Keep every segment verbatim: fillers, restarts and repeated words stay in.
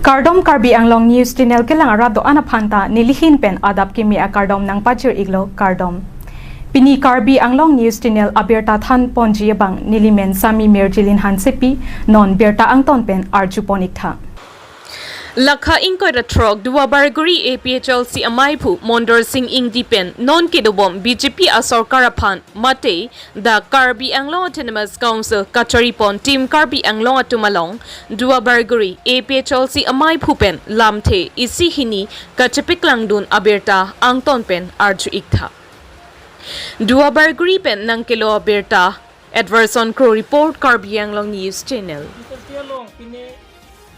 Kardom, Karbi Anglong News Channel kelang arat do-an aphan ta nelihin pen adap kimi akardom nangpachir-iklo, kardom. Pini Karbi Anglong News Channel abirta than ponji abang nelimen Sami Mirjilin Hansepi, non birta angton pen arju pon-iktha. Lakha ingkoi ra throk Duarbagori A P H L C amaiphu Mondor Sing Ingti pen non kedobom B J P asorkar aphan mate dak Karbi Anglong Autonomous Council kachari pon Team Karbi Anglong atum along Duarbagori A P H L C amaiphu pen lamthe isi hini kachepaklangdun abirta angton pen arju-iktha. Duarbagori pen nangkelo abirta, Edwardson Kro report, Karbi Anglong News Channel. P H L C along pine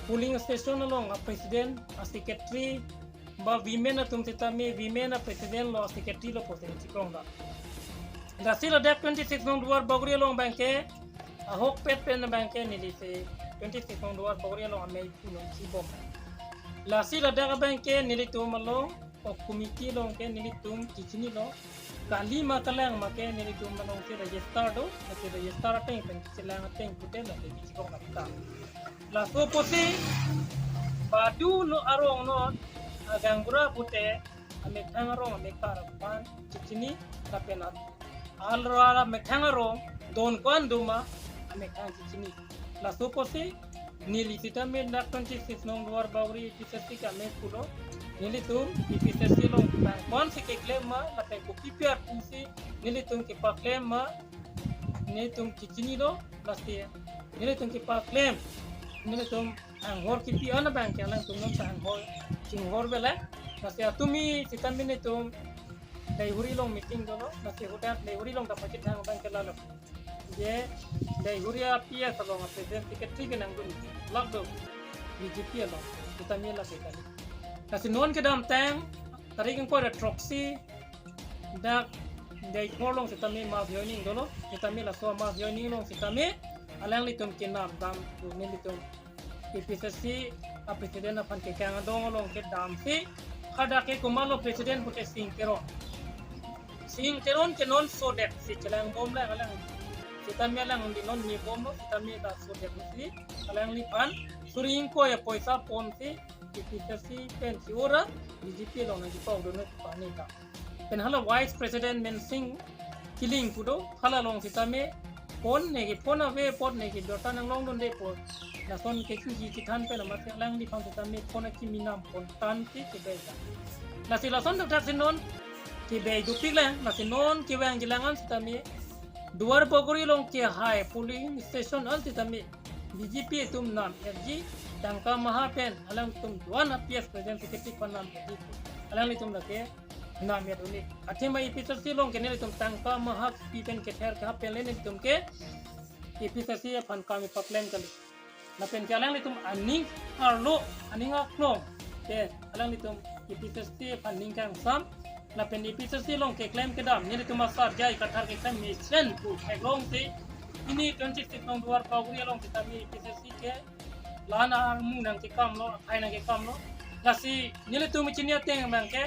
polling station along a president, a secretary, ba women atum sitame women a president lo, a secretary lo posen chikrong da. Lasi ladak twenty-six nong Duarbagori along abangke ahokpet pen abangke neli si twenty-six nong Duarbagori along ameiphu along chibom. Lasi ladak abangke nelitum along o committee along ke nelitum chichinilo. Kali ma kalang ma ke nelitum along si register do, lasi register ateng pen chilang ateng pute lasi chikrong nangta. Laso pusi badu lo arong non, ah, gaonbura pute, amethang arong amekar aphan chichini lapen at-, alra amethang arong don ko-an do ma amethang chichini. Laso pusi neli sitame dak twenty-six nong Duarbagori A P H L C ke ameiphu lo. Nelitum A P H L C along bang ko-an si keklem ma lapen kopi pi aphan si nelitum kepaklem ma, nelitum chichinilo, lasi nelitum kepaklem, nelitum anghor kipi an abangke alangtum nonta anghor chinghor bela. Lasi atumi sitame nelitum Deihori along meeting dolo, lasi hadak Deihori along ta pachethang abangke lalo. Je Deihori a P S along a president secretary ke nangdun lak do B J P along, sitame lake kali. Lasi non kedamtang tarik ingkoi ra throksi dak Deithor along sitame mass joining dolo, sitame laso mass joining along sitame alanglitum kenam dam tu nelitum A P H L C a president aphan kekang adong along kedam si, hadak ke komatlo president pute Sing Teron. Sing Teron ke non sodet si chelangbom lang alang. Sitame alang di non ni bomlo, sitame ta sodet si alangliphan suri ingkoi apoisa pon si A P H L C pen si ora B J P along nangkepok dun pani ta. Pen hala Vice President Mensing Killing pu do, hala along sitame phone ne ke phone ave, phone ne ke birta nanglongdunde pu. Lason ke chuji chethan pen amat alangliphan sitame phone akimi nam pon tan ke kebei ta. Lasi lason thakthak si non kebei dopik lang, lasi non kevangji lang an sitame Duarbagori along kehai polling station an sitame B J P atum nam-etji, tangka maha pen alangtum do-an a P S president secretary aphan nam-etji. Alanglitum lake nam-et un-e. Athema A P H L C along ke nelitum tangka maha pi pen kether kehap pen le nelitum ke A P H L C aphan kam kepaklem kali. Lapen ke alanglitum aning arlo, aning aklong ke alanglitum A P H L C aphan ning kangsam. Lapen A P H L C along keklem kedam nelitum asar jai kathar keklem mesen pu theklong si pini twenty-six nong Duarbagori along sitame A P H L C ke la-an armu nangkekamlo, akhai nangkekamlo. Lasi nelitum chini ateng abangke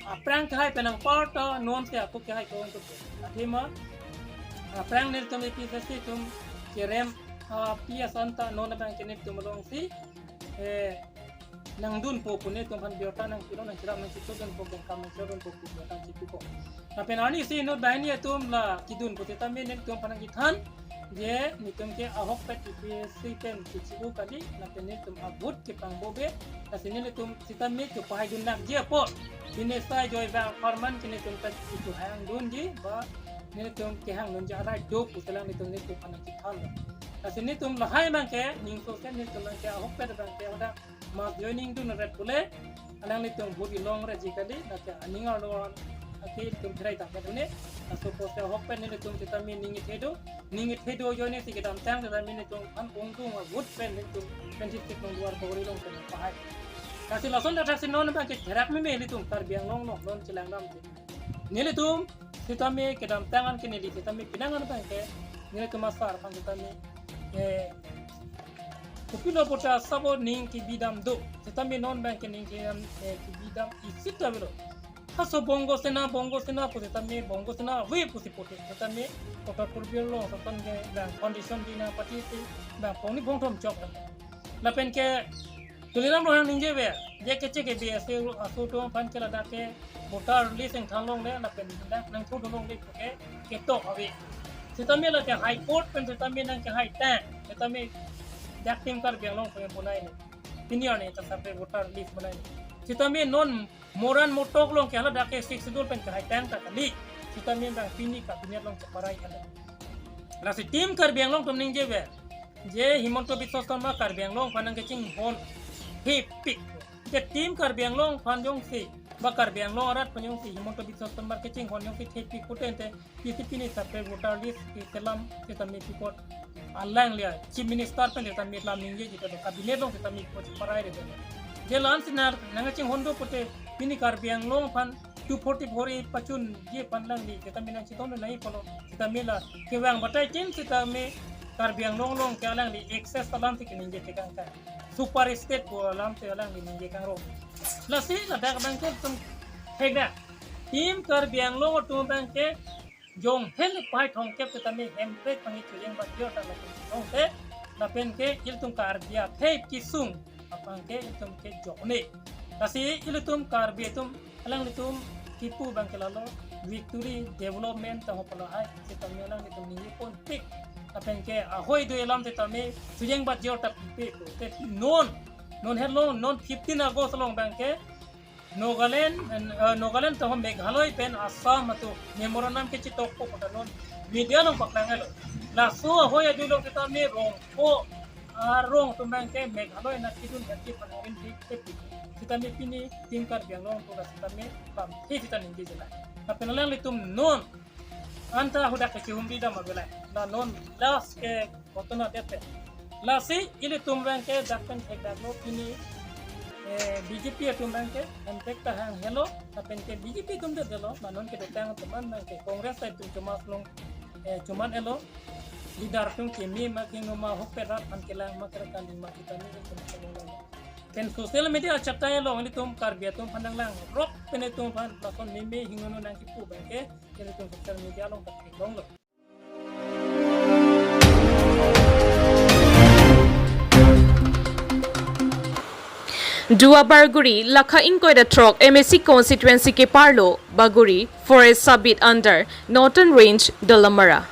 aphrang kehai pen nangpar ta non si ako kehai ko untuk. Athema aphrang nelitum A P H L C atum kerem, ah, P S anta non abangke nelitum along si, eh, nangdunpo pu nelitum aphan birta nangpilo, nangcherap nangchitodunpo, kengkam nangcherapdunpo pu birta nangchipipo. Lapen arni si inut banghini atum la kedun pu sitame nelitum aphan nangkethan je nelitum ke ahokpet A P H L C pen kechi-u kali, lapen nelitum a vote kepangbobe, lasi nelitum sitame kepahaidun nangji apot, pine sai joy bang parman ke nelitum ta kechohangdunji, ba nelitum kehangdunji arai do pu selang nelitum nelitum aphan nangkethanlo. Lasi nelitum lahai abangke, ningso sen nelitum abangke ahokpet abangke hadak mass joining dun ret pule, alanglitum vote kelong ret ji kali, lake aning arlo an ake itum pherai tangka dun-e, laso pusi ahokpet nelitum sitame ning kethe do, ning kethe do ajoine si kedamtang sitame nelitum an ongdung a vote pen nelitum twenty-six nong Duarbagori along pen pahai. Lasi lason thakthak si non abangke therak meme nelitum Karbi Anglong along non chelang dam te. Nelitum sitame kedamtang an ke neli sitame penang an abangke nelitum asar aphan sitame, eh, kopilo puta sabo ning kebidam do. Sitame non abangke ning kebidam, eh, kebidam isi ta avelo. Haso Bongo Sena, Bongo Sena pu sitame Bongo Sena ave pusi pute. Sitame Doctor Kurbir Rongsoson ke bang condition di nangpatisi bang pongni bongthom chok. Lapen ke Tuliram Ronghang ningje ave, je keche ke B S A aso atum aphan ke ladak ke voter list nangthan longle, lapen dak nangthu dun longle puke ketok ave. Sitame lake High Court pen sitame nangkehai tang, sitame dak Team Karbi Anglong pen bonai ne. Pini arni ta separate voter list bonai ne. Sitame non moran motok along ke hala dak ke Sixth Schedule pen kehai tang ta kali. Sitame bang pini cabinet along cheparai hala. Lasi Team Karbi Anglong atum ningje ave, je Himanta Biswa Sarma Karbi Anglong aphan nangkachinghon thepik. Je Team Karbi Anglong aphan jongsi, ba Karbi Anglong arat aphan jongsi Himanta Biswa Sarma kachinghon jongsi thepik pute ante, isi pini separate voter list keselam sitame pi apot, alangli a Chief Minister pen sitame lam ningjeji ta do, cabinet along sitame pi apot cheparai re do. Je la-an si nangkachinghon do pute pini Karbi Anglong aphan two forty-four A pachunji aphan alangli sitame nangchetong nai pulo, sitame la kevang batai tin sitame Karbi Anglong along ke alangli access alam si keningje tekang kai. Super state pu alam si alangli ningje kangro. Lasi ladak abang ke itum thekda. Team Karbi Anglong atum abang ke jong hel pai thomkep sitame Hemprek pangni chujeng bat jor ta lapen thomkep, lapen ke ilitum Karbi athep kesung abang ke itum ke jokne. Lasi ilitum Karbi atum, alanglitum kipu abang ke lalo victory development ta ho pulo hai, sitame alanglitum ningje ponpik. Lapen ke ahoi do alam sitame chujeng bat jor ta pipe ko. Te non, non helo, non fifteen August along abang ke Nagaland, eh, Nagaland ta ho Meghalaya pen Assam atum memorandum kechetokpo pu ta non media along paklang elo. Laso ahoi adu along sitame rong ko arong atum abang ke Meghalaya nat kedun hati panarin di tepi. Sitame pini Team Karbi Anglong atum la sitame pam. Hi sita ningje jela. Lapen alanglitum non anta hadak kechihumri dam ave la. La non last ke ghotona det pen. Lasi ilitum abang ke dak pen thekdaklo pini, eh, B J P atum abang ke Hemprek ta hang helo, lapen ke B J P atum det detlo, ma non kedotang atum an abang ke Congress ta itum chomas long, eh, choman elo, leader atum keme ma kingno ma hokpet rat aphan kelang ma kerak kali ma kita ni itum cholong long. Pen social media chat ta along ilitum Karbi atum aphan nanglang rok pen itum aphan lason meme hingno nangkipu abang ke ilitum social media along ta theklonglo. Duar Bagori, lakha ingkoi ra throk M A C constituency keparlo Bagori Forest sub-beat under Northern Range Dolamara.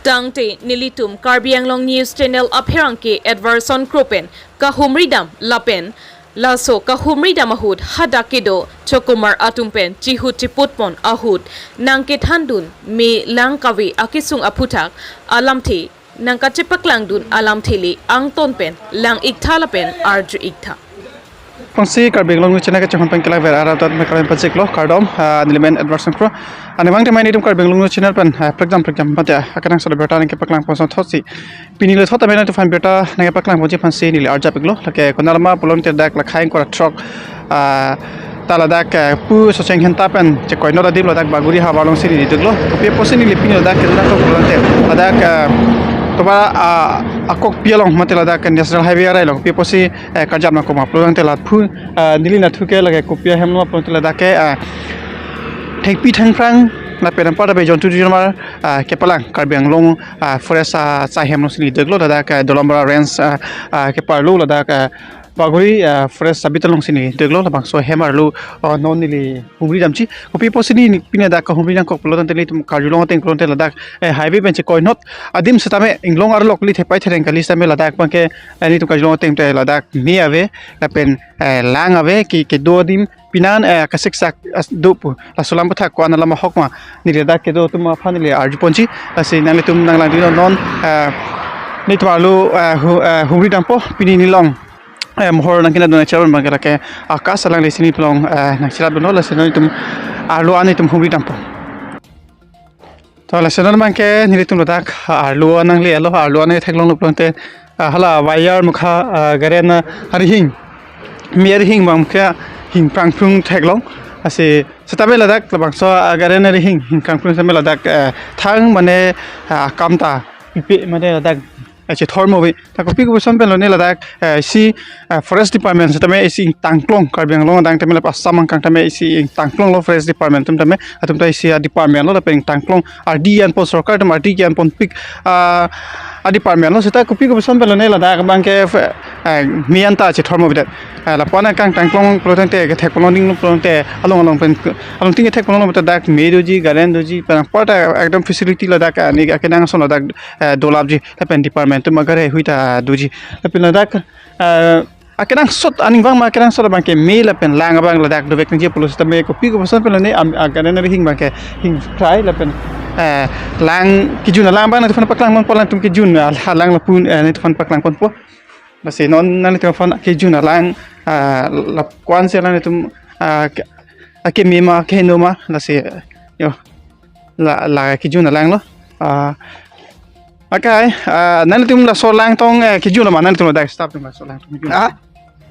Tangte nelitum Karbi Anglong News Channel apherangke Edwardson Kro pen kahumri dam lapen laso kahumri dam ahut hadak kedo chokomar atum pen chihut chiput pon ahut nangkethan dun me lang kave akesung aphuthak alamthe nangkachepaklangdun alamthe le angton pen lang-iktha lapen arju-iktha. Pangsi Karbi Anglong News Channel kachehon pen kelak ver arat dat mekalai pachiklo kardom, ah, neli men Edwardson Kro. Ani bang tema nelitum Karbi Anglong News Channel pen, ah, prekjam prekjam mate, ah, akanang solo berta nangkepaklang ponson thotsi. Pini le thot amen nangtum aphan berta nangkepaklang ponji aphansi neli arjap-iklo. Lake konat alam pulote dak lakha ingkoi ra throk, ah, ta ladak, eh, pu Socheng Henta pen chekoinot adim ladak Bagori havar alongsi neli duklo. Kopi apotsi neli pini ladak kedo nangkok pulote ladak, eh, toba, ah, akokpi along mate ladak National Highway arai along kopi apotsi, eh, karjap nangkok ma pulote la phu, ah, neli nathu ke lake kopi ahem lo ma pulote ladak ke, ah, thengpi thengphrang lapen anparta pen jontu jonmar, ah, kepalang Karbi Anglong, ah, Forest, ah, asai hem alongsi neli duklo ladak, ah, Dolamara Range, ah, ah, keparlo ladak, ah, Bagori, ah, Forest sub-beat alongsi neli duklo labangso hem arlo, ah, non neli humri damji. Kopi apotsi neli pini ladak kahumri nangkok pulote nelitum karjulong ateng pulote ladak, eh, highway pen chekoinot adim sitame inglong arlo kali thepai thereng kali sitame ladak abang ke, eh, nelitum karjulong ateng te ladak me ave lapen, eh, lang ave ke kedo adim pinan, eh, kasiksak as do pu. Laso alam aputhak ko-an alam ahok ma neli ladak kedo atum aphan neli arju ponji. Lasi nanglitum nanglangdunnon non, eh, nelitum arlo, eh, hu-, eh, humri dampo pini nelilong, eh, mohor nangkinadun acharon abang ke lake Akash alanglisi nelilong, eh, nangcherapdunlo lasi nanglitum arlo an nelitum humri dampo. To lasi non abang ke nelitum ladak arlo an nangle-elo, arlo an nangtheklonglo pulote, ah, hala wire mukha, ah, gari an arihing. Me arihing abang ke hing prangprung theklong. Lasi sitame ladak labangso, ah, gari an arihing, hing prangprung sitame ladak, eh, thang mane, ah, akam ta pipe mane ladak, eh, chethor mo ave. Ta kopi kopuson pen lone ladak, eh, isi, eh, Forest Department sitame isi ingtangklong, Karbi Anglong adang tame lapen Assam angkang tame isi ingtangklonglo Forest Department atum tame, atum ta isi a-department lo lapen ingtangklong ardi an pon, sorkar atum ardi an ponpik, ah, a-department lo. Sita kopi kopuson pen lone ladak abang ke, eh, eh, me anta chethor mo bidat. Eh, lapu-an kangtang ponlong pulo tangte, kethek ponlong ding pulo tangte, along along pen, along ting kethek ponlong pulo tangte dak me doji, gari an doji, pen apor ta ekdom facility ladak, eh, ne akenangsot ladak, eh, dolapji, lapen department atum agari hui ta doji. Lapen ladak, eh, akenangsot aning abang ma, akenangsot abang ke me lapen lang abang ladak dovek nangji pulo seta me kopi kopuson pen lone am, ah, gari an ri hing abang ke hing krai lapen, eh, lang kejun alang abang nangtumphan paklang ponpo, alangtum kejun, ah, alang lapu, eh, nangtumphan paklang ponpo. Lasi non nanglitumphan kejun alang, ah, la ko-ansi alangtum, ah, ke, ah, keme ma, kehingno ma, lasi, yo, la, la kejun alang lo. Ah, okay, ah, nanglitum laso lang tong, eh, kejun ma, nanglitum ladak staff atum laso lang tong kejun. Ah?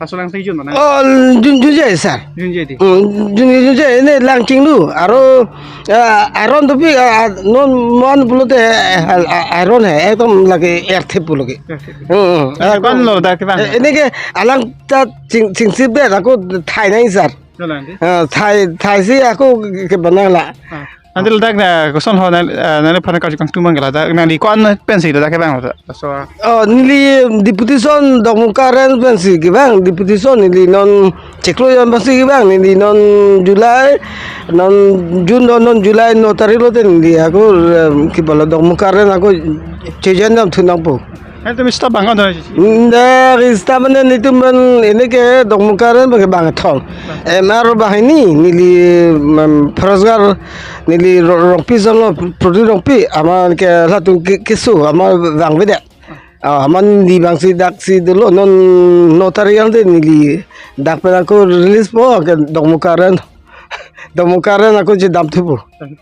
Laso lang tong kejun ma, nang? Oh, jun, junji, sir. Junji di. Hmm, jun, junji, ne lang chinglu. Aro, ah, iron to pi, ah, non man pulote, eh, ah, iron hai, ekdom lake earth pulo ke. Earth. Hmm, hmm. Eh, ah, ko-an lo dak kevang? Eh, ne ke alang ta ching, chingsip det, ako thai nang, sir. Jalan di. Ah, thai, thaisi ako ke, ke banang la. Ah. Ante ladak na koson ho na, eh, nangliphan karju kangtung abang ke ladak, nangli ko-an pensi ladak kevang ladak? So, ah. Oh, neli deputation Dokmoka Range pensi kevang, deputation neli non chiklo jon pensi kevang, neli non July, non June, non, non July no tarik lote neli ako, em, ke bola Dokmoka Range ako chejan dam thu nangpo. Nanglitum staff abang ko-an do? Nda staff mane netum man, ne ke Dokmoka Range abang ke bangkethom. Bang. M R abang hini, neli, mm, Forest Guard, neli Ro-, Rongpi solo, Prodip Rongpi, aman ke latum ke, keso, aman vangvedet. Ah, aman neli abangsi daksi dolo, non no tarik ante neli dak pen ako release po, ke Dokmoka Range. Dokmoka Range ako chedam thupo.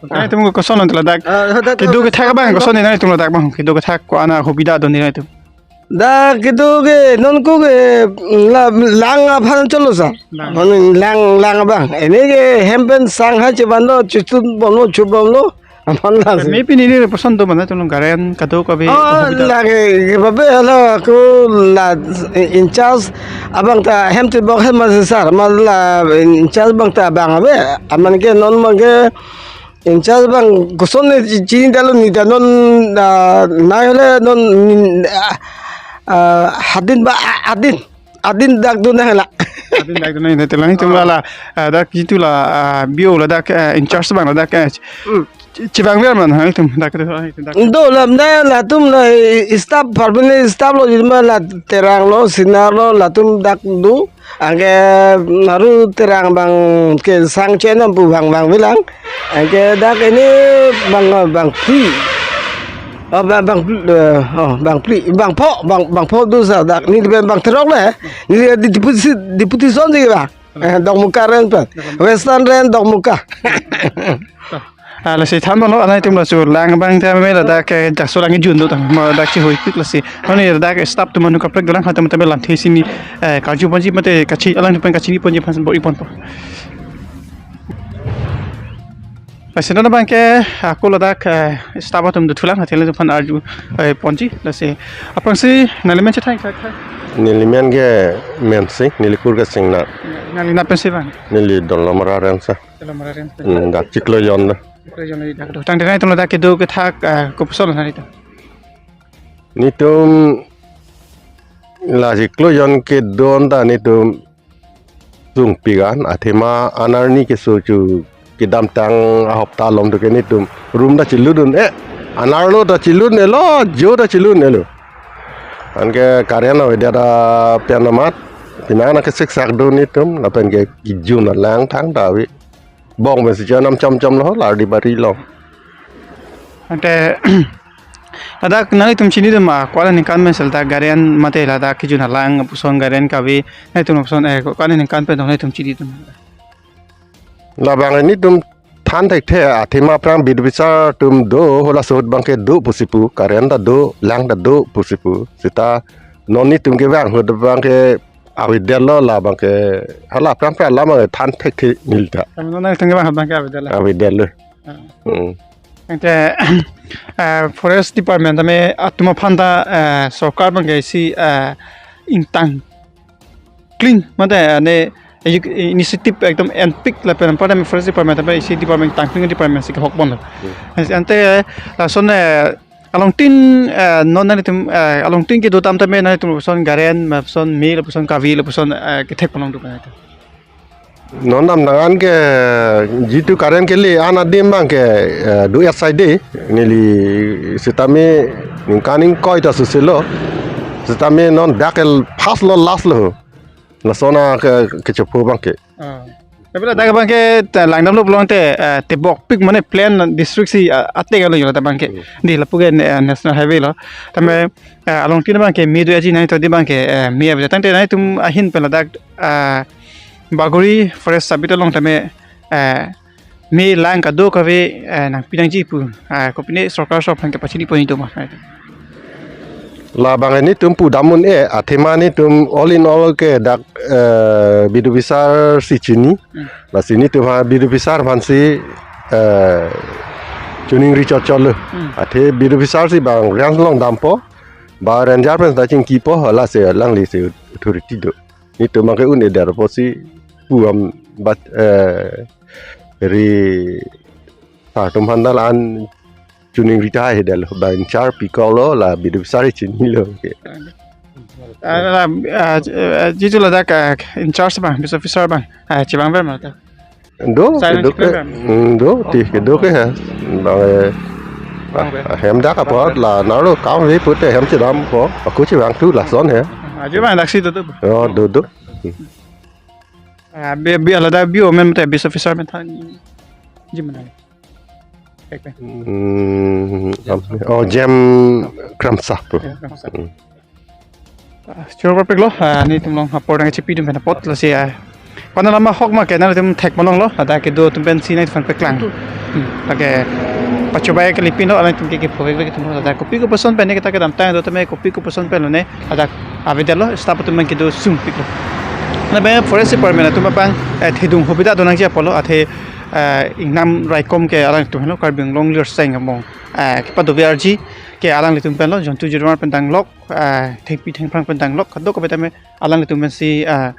Nanglitum koson ante ladak? Ah, ladak kedo kethak abang koson nanglitum ladak abang? Kedo kethak ko-an ahobida do nanglitum? Dak kedo ke non ko ke la lang aphan cholo sa. Lang. Lang, lang abang. Ne ke hem pen sang ha chevanlo, chutun bomlo, chubomlo. Aman lang si. Maybe neli person do mana tulung gari an kadokave. Oh, ahobida. Lake, ke babe hala ko la in charge abang ta hem te bok hem mas sar, ma la in charge abang ta abang ave, aman ke non abang ke in charge abang koson ne chi-, chinidetlo ne ta non, ah, nai hole non, ah, ah, hadin ba, ah, adin. Adin dak dun hela. Adin dak dun hela, telang itu la, ah, dak itu la, ah, B O ladak, ah, in charge abang ladak, ah, hmm, che-, chevangver ma nanglitum dak itu, ah, itu dak. Do lam na latum la staff, permanent staff lo, jilma la Terang lo, Sinnar lo, latum dak do. Anke Naru Terang abang ke sang chenam pu bang bang bilang. Anke dak ne bang, bang phli. Oh, bang, bang phli, eh, oh, bang phli, bang pho, bang, bang pho do sa dak ne bang, bang therok le. Ne di-, deputi-, deputation si ba. Eh, Dokmoka Range pa. Western Range Dokmoka. Ah, lasi thanbomlo, nanglitum laso lang abang ta me ladak ke jakso lang kejun do tang, ma dak chehoipik lasi. Nonke ladak staff atum manu kaprek dolang, hatum tame lamthe si ne, eh, karju ponji mate kachi, alangtum pen kachini ponji aphan bor-i ponpo. Lasi non abang ke ako ladak, eh, staff atum dothulang, athe alangtum aphan arju, eh, ponji, lasi. Aphrangsi nangli men chethang kha kha? Neli men ke Mensing, neli kur ke Singnar. Nangli na pensi bang? Neli Dolamara Range sa. Dolamara Range. Hmm, dak chiklo jon lo. Chiklo jon lo dak do. Tangte nanglitum ladak kedo kethak, ah, kopuson nanglitum? Netum la chiklo jon kedo anta netum sungpik an, athema anarni keso chu kedamtang ahopta along do ke netum room ta chelut un-e, anerlo ta chelut un-elo, jo ta chelut un-elo. Anke current avedet apen amat, penang nangkesiksak do netum, lapen ke kejun alang thangta ave. Bong pensi chenam chomchom lo, lardi bari lo. Ante, ladak nanglitum chinidun ma, ko-an aningkan pen si ladak gari an mate ladak kejun alang puson gari an kave, nanglitum puson, eh, ko-an aningkan pen nanglitum chinidun? Labang netum than thekthe, athema aphrang bit bichar atum do, halaso ahut abang ke do pusi pu, current ta do, lang ta do pusi pu, seta non netum kevang ahut abang ke avedetlo, labang ke hala aphrang aphrang alam abang than thekthe neli ta. Tame non nangtum kevang ahut abang ke avedetlo? Avedetlo. Ah. Hmm. Ante, eh, Forest Department tame atum aphan ta, eh, sorkar abang ke isi, eh, ingtang kling mate, eh, ne, eh, initiative ekdom enpik lapen anparta Forest Department tame isi department tangkling department si kehok ponlo. Hmm. Ante, eh, lason, eh, Alongtin, eh, non nanglitum, eh, alongtin kedo tam tame nanglitum lapuson Garen, lapuson Mey, lapuson Karbi, lapuson, eh, kethek ponlong do kan itu. Non dam dangan ke jitu current kele an adim abang ke, eh, do asai de neli sitame ningkan ingkoi ta susilo. Sitame non dak el first lo last lo. Lason a ke, kechepu abang ke. Ah. Tapi ladak abang ke ta langdamlo pulote, eh, tebokpik mane plain district si, ah, ateng alo yo ladak abang ke. Hmm. Dei lapu ke, eh, national highway lo. Tame, eh, alongtin abang ke Mey do aji nai to dei abang ke, eh, Mey abang tangte nanglitum ahin pen ladak, eh, Bagori forest sabit along tame, eh, Mey lang kadokave, eh, nangpi nangji pu, eh, kopine sorkar ason aphan kepachini pon itum ma. Labang netum pudam un-e, athema netum all in all ke dak, eh, B D O officer si chini. Hmm. Lasi netum ha B D O officer aphan si, eh, choningri chotchot lo. Hmm. Athe B D O officer si bang range along dampo, ba ranger pen ta chingkipo, lasi alangli si authority do. Netum abang ke un-edet apotsi pu am bat, eh, ri sar atum aphan ta la-an choningri tahai he det lo, bang in-charge pikoklo, la B D O officer chinilo ke. Ah, la, ah, eh, jitu ladak, ah, in-charge abang, B D O officer abang, ah, chevangver ma ta. Do, Silent kedo ke, treatment, hmm, do, ti kedo ke ha. Bang, eh, ah, hem dak apot la naro kam ave pute hem chedampo, ako chevangthu lason he. Ajo abang daksi do do. Oh, do do. Ah, bi, bi ladak B O men te, B D O officer men than. Ji mana? Ek pe. Hmm, am-, oh, Jem Kramsa pu. Ya, Kramsa. Hmm. Ah, choro perfect lo. Ah, netum along apor nangchepi atum pen apot lasi, ah. Kona lama hok ma ke nanglitum thek ponlonglo, ladak kedo atum pensi nanglitum pen paklang. Hmm, lake pachobai kelipin lo, nanglitum ke kephovek vek atum lo, ladak kopi kopuson pen ne kita kedamtang do tame kopi kopuson pen lone, ladak avedet lo, staff atum pen kedo sungpik lo. Lapen forest department atum abang, eh, thedung hobida do nangji apotlo, athe, eh, ingnam raikom ke alangtum lo, Karbi Anglong Lirseng among, eh, kepadover arji ke alanglitum pen lo, jontu jirmar pen danglok, eh, thengpi thengphrang pen danglok, kadokave tame alanglitum pensi, eh,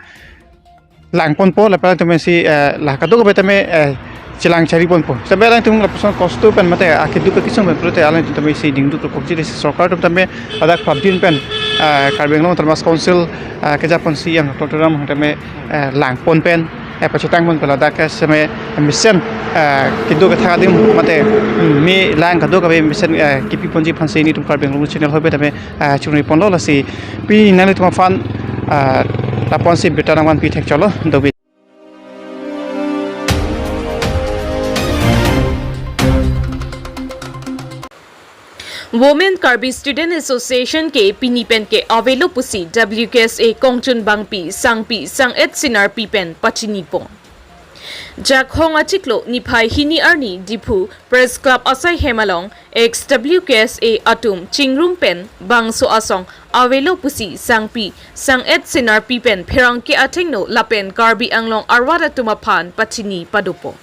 lang ponpo, lapen alanglitum pensi, eh, la kadokave tame, eh, chelang chari ponpo. Sampai alangtum lapuson kosto pen mate akeduk akesung pen pulote alangtum tame si dingduk rokokji, lasi sorkar atum tame ladak prapjin pen, eh, Karbi Anglong Autonomous Council, eh, keja ponsi yang Doctor Tuliram Ronghang tame, eh, lang pon pen, eh, pachetang pon pen ladak ke seme mesen, eh, kedo kethak adim mate, hmm, Mey lang kadokave mesen, eh, kepi ponji aphansi netum Karbi Anglong channel hoi pen tame, eh, chunri ponlo lasi pini nanglitum aphan, eh, lapu-ansi birta nangvanpi thekchotlo, dobi. Women Karbi Student Association ke pini pen ke avelo pusi W K S A kongchunbangpi, sangpi, sang-et senarpi pen pachinipo. Jakhong achiklo niphai hini arni Diphu Press Club asai hem along ex W K S A atum chingrum pen bangso asong avelo pusi sangpi, sang-et senarpi pen pherangke athengno lapen Karbi Anglong arat atum aphan pachini padopo.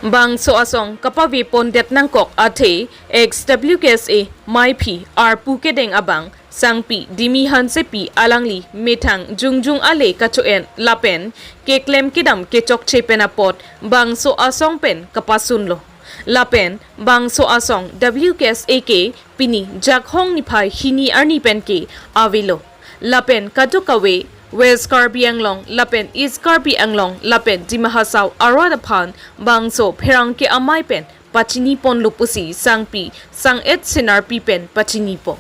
Bangso asong kapave pondet nangkok athe ex W K S A maiphi arpu kedeng abang sangpi Dimi Hansepi alangli methang jongjong ale kacho-en lapen keklem kedam kechokche pen apot bangso asong pen kapasunlo. Lapen bangso asong W K S A ke pini Jakhong niphai hini arni pen ke avelo. Lapen kadokave West Karbi Anglong lapen East Karbi Anglong lapen Dima Hasao arat aphan bangso pherangke amei pen pachini ponlo pusi sangpi, sang-et senarpi pen pachinipo.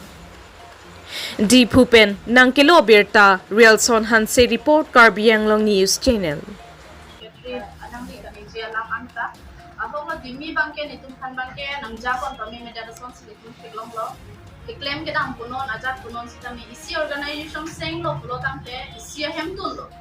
Diphu pen nangkelo birta Rialson Hanse report, Karbi Anglong News Channel. Secretary anangli kaningje alam anta. Ahok lo Dimi abangke netum aphan abangke nangja pon pame media lason si netum theklonglo. Keklem kedam punon ajat punon sitame isi organization senglo pulo tangte isi ahem tunlo.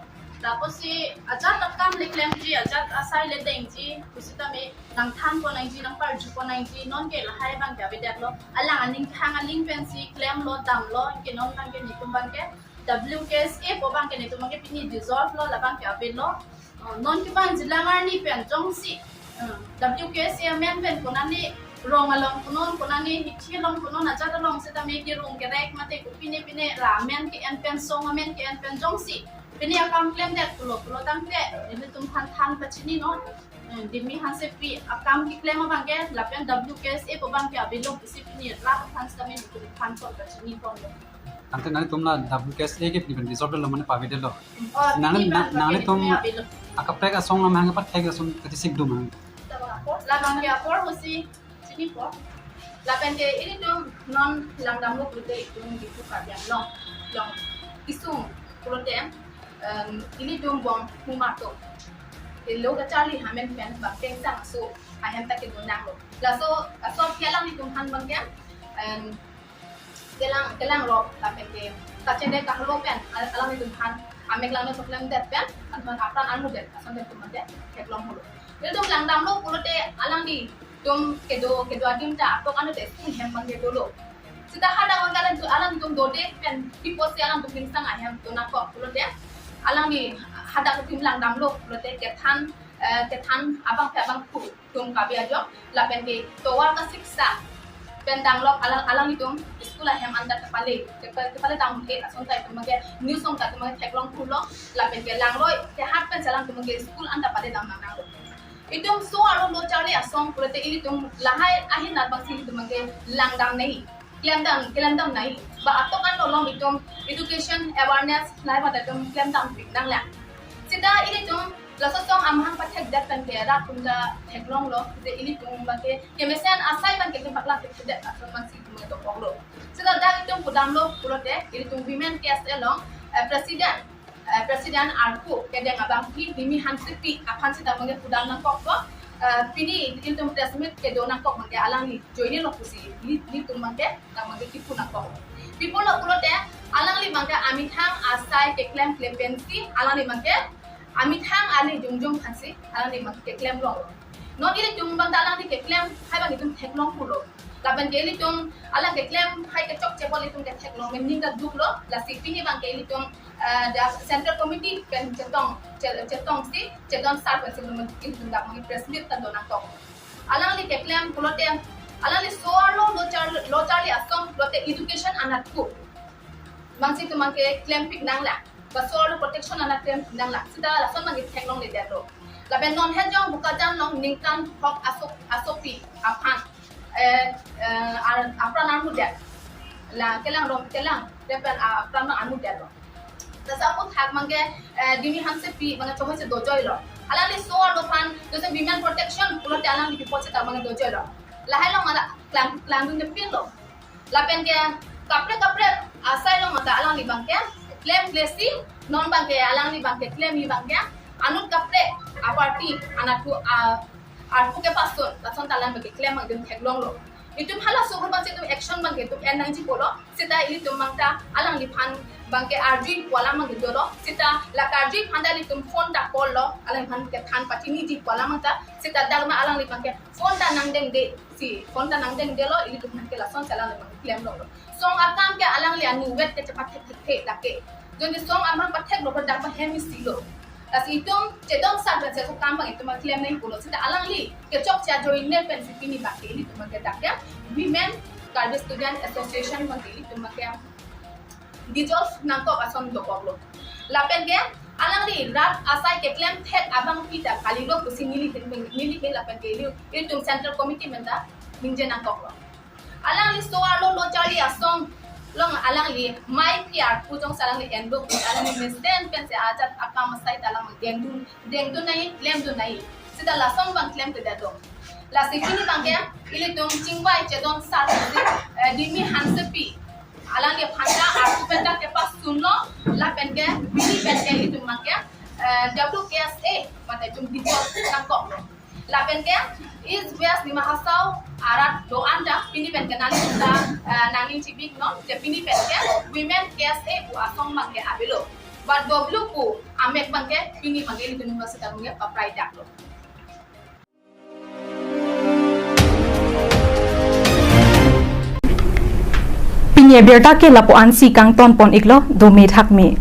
Lapusi ajat akam le klemji, ajat asai le dengji pusitame nangthan pon nangji, nangparju pon nangji, non ke lahai abangke avedetlo. Alang aning thang aling pensi klemlo, damlo, ke non abangke netum abangke W K S A pu abangke netum abangke pini dissolve lo, labangke avelo. Oh, non ke abang jilang arni pen jongsi, hmm, W K S A amen pen konane rong along punon, konane hithi along punon, ajat along sitame kerung kerek mate kopine pine ra amen ke-en pen, song amen ke-en pen jongsi pine akam klemdet pulo pulo tangte netum aphan than pachininon. Dimi Hansepi akam keklem abangke lapen W K S A pu abangke avelo pusi pini rat aphan sitame nelitum aphan pon kachini ponlo. Tangte nanglitum la W K S A ke pini pen dissolve lo mane pavedetlo. Oh, Nang pini nang pen nanglitum pini avelo. Akaprek asong lam hang pathek ason kachesik dum hang. Labangke apor pusi chinipo. Lapen ke ilitum non langdamlo pulote itum Diphu Karbi Anglong along kesung pulote, em, ilitum bong huma to. Ke lo kacharli amen pen bang kengsang aso ahem ta kedo nanglo. Laso aso ke alanglitum aphan abangke, em, kelang kelang rok lapen ke kachende kahelo pen al-, alanglitum aphan amek langno choklemdet pen anton apran armudet ason pen itum abangke theklong holo. Ilitum langdamlo pulote alanglitum kedo kedo adim ta atok ano te school hem abangke dolo. Sita hadak abangke alanglitum, alanglitum dode pen pipo si alanglitum kengsang ahem do nangkok pulote alangli hadak itum langdamlo pulote kethan, eh, kethan abangke abangphu atum Karbi ajok lapen ke tovar ka siksa pen danglok alang alanglitum school ahem anta kepale kepa- kepale dam ke ason ta itum abangke news song ta itum abangke theklong pulo lapen ke langroi kehat pen si alanglitum abangke school anta pale dam nang nanglo. Itum so arlo lo charli asong pulote ilitum lahai ahin abang si ilitum abangke langdam nangji. Klemdam, klemdam nangji. Ba atok ano along itum education awareness lahai pada itum klemdam pik nanglang. Sita ilitum laso song amahang pathekdet pen ke rat atum ta theklonglo. Je ilitum abangke kemesen asai abangke itum paklang thedet ason abang si itum dokoklo. Sita dak itum pudamlo pulote ilitum Women K S A along, eh, president, eh, president arpu kedeng abangpi Dimi Hansepi aphan sita abangke pudam nangkoklo, eh, pini ilitum press meet kedo nangkok abangke alangli joine lo pusi ili- ilitum abangke dak abangke kipu nangkok. Pipo lo pulote alangli abangke amethang asai keklem klempen si alangli abangke amethang ali jongjong aphan si alangli abangke keklemlo. Non ilitum abang ta alangli keklem hai abang itum theklong pulo. Lapen ke ilitum alang keklem hai kechokche bol itum ketheklong aning ta duklo. Lasi pini abangke ilitum, eh, dak Central Committee pen chetong che- chetong si cheton sar pen si ilitum dak abangke press meet ta do nangkok. Alangli keklem pulote alangli so arlo lo char- lo charli asong pulote education anat pu abang si itum abangke klem pik nanglang. Ba so arlo protection anat klem pik nanglang. Sita lason abangke theklongledetlo. Lapen non hejong Bokajan along ningkan thok aso- asopi aphan, eh, eh, ar- apran armudet. La kelang rom kelang, lapen, ah, apran armudetlo. Laso aphuthak abangke, eh, Dimi Hansepi abangke chohoi si dojoilo. Alangli so arlo aphan, jose women protection pulote alangli pipo sita abangke dojoilo. Lahai along ala klang- klangdun nepinlo. Lapen ke kaprek kaprek asai along mata alangli abangke klemkle si non abangke alangli abangke klemji abangke anut kaprek aparty anat pu a- arpu kepasun lason ta alang abangke klem abang itum theklonglo. Itum halaso group abang si itum action abangke itum en nangji pulo. Sita ilitum abang ta alangliphan abangke arjui pu alam abangke dolo. Sita la karjui aphan ta ilitum phone ta call lo. Alangliphan kethan pachiniji pu alam abang ta. Sita dak ma alangli abangke phone ta nangdengde. Si phone ta nangdengdelo, ilitum aphan ke lason si alang abang klemlonglo. Song akam ke alangli anuvet ke chepathek thekthe dak ke. Jongsi song amahang patheklo dak abang hem isi lo. Lasi itum chedon sar pen si so akam abang itum klem nangji pulo. Sita alangli kechokche ajoine pen si pini abangke ilitum abangke dak ke Women Karbi Student Association abangke ilitum abangke dissolve nangkok ason dokoklo. Lapen ke alangli rat asai keklem thek abangpi ta kalilo pusi neli ahin, neli ahin lapen ke ili- ilitum Central Committee amen ta ningje nangkoklo. Alangli so arlo lo charli asong along alangli mei pi arpu jongsi alangli enlo, alangli mesen pen si ajat akam asai ta alang dengdun dengdun nangji, klemdun nangji. Sita lason abang klemkledet do. Lasi pini abangke ilitum chingvai chedon sar si, eh, Dimi Hansepi alangli aphan ta arpu pen ta kepasunlo, lapen ke pini pen ke ilitum abangke, eh, W K S A mate itum dissolve nangkoklo. Lapen ke East West Dima Hasao arat do-an ta pini pen ke nanglitum ta, eh, nangning chibiknon, je pini pen ke Women K S A pu asong abangke avelo. But W pu amek abangke pini abangke ilitum abang sita abangke paprai daklo. Pini abirta ke lapu-an si kangton pon iklo, dome thakme.